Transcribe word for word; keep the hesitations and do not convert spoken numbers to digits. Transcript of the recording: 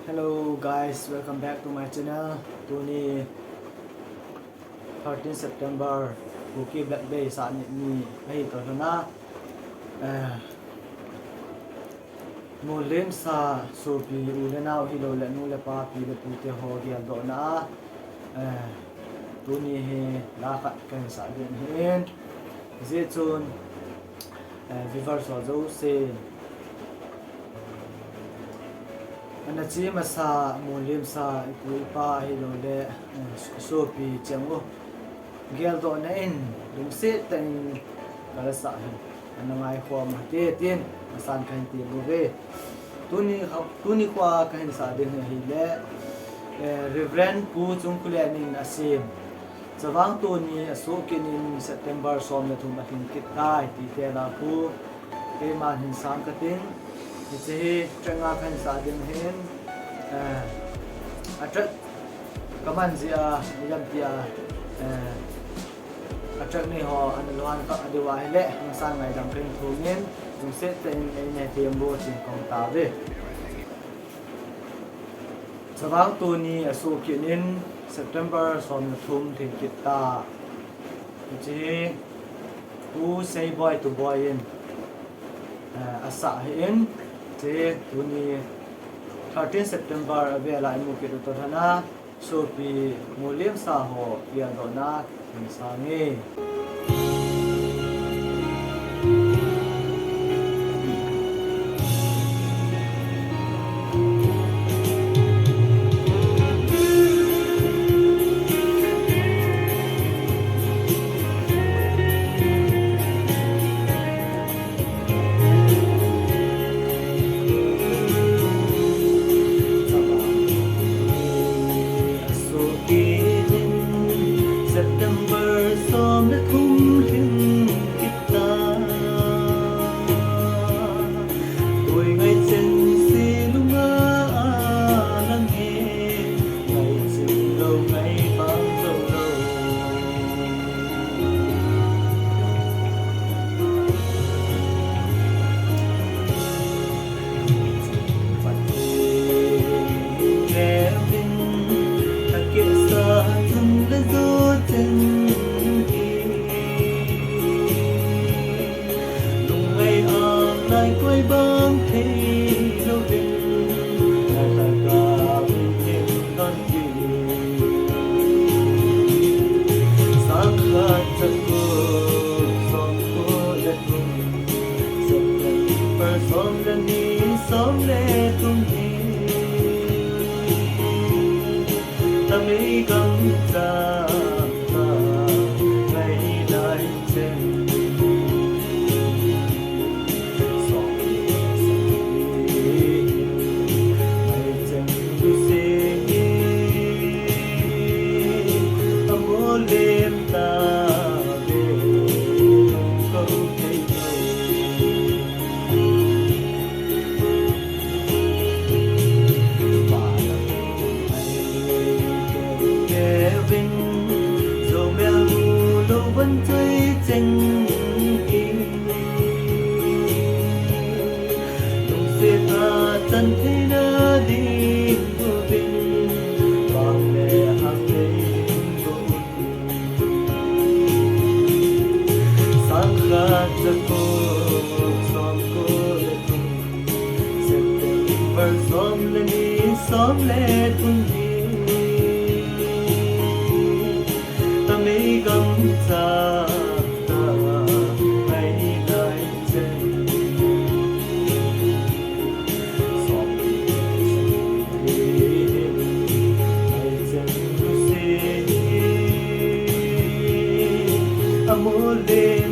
Hello guys, welcome back to my channel. Tuni thirteen September, Kuki Black Day sah ni, ni ahi toh lhona. Eh, Mulimsa sopi u le nau hilou le nu le pa pi le pu te ho geldohna a, eh, tuni hi la khat kahin sah ding ahin. Hijeh chun, eh, viewers ho jouse, ana che masa Mulimsa ipu ipa hilou le, eh, sopi cheng u geldohna in lungset tah in kala sah hi ana ngaikhom ute tin masan kahin ti bou ve. Tuni kha, tuni khoa kahin sah ding hi ahile, eh, Reverend Pu Chungkhulen in asem Chavang Tuni asoh kit in September som le thum alhing kit tai ti te la pu keiman hin sang kating. Hiche hi track nga kahin sah ding ahin, eh, a track kaman jeh a, ilam tia, eh, a track nei ho ana lhun kha diu ahile, hangsan ngaidam kahin thum in, lungset tah in eina hethem bou tin kahung tao ve. Chavang Tuni asoh kit in September som le thum lhing kit ta. Hiche hi Pu Seiboi Tuboi in, eh, asah ahin, hiche tuni thirteen September avel a imu kit u toh lhona, sopi Mulimsa ho geldohna hin sang e. September som le thum lhing kit ta. Koi ngaichen se lunga alang e, ngaichen lou ngai bang jou lou. September som le ni, som le thum hi tamei gam cha ta ngai lai chen. Som le thum hi ngai chen tu se hi amo lem ta ve ko thei ko. Sangkhat jako somko le thum, September som le ni, som le thum hi tamei gam cha ta ngai lai chen. Som le thum hi ngai chen tu se hi amo lem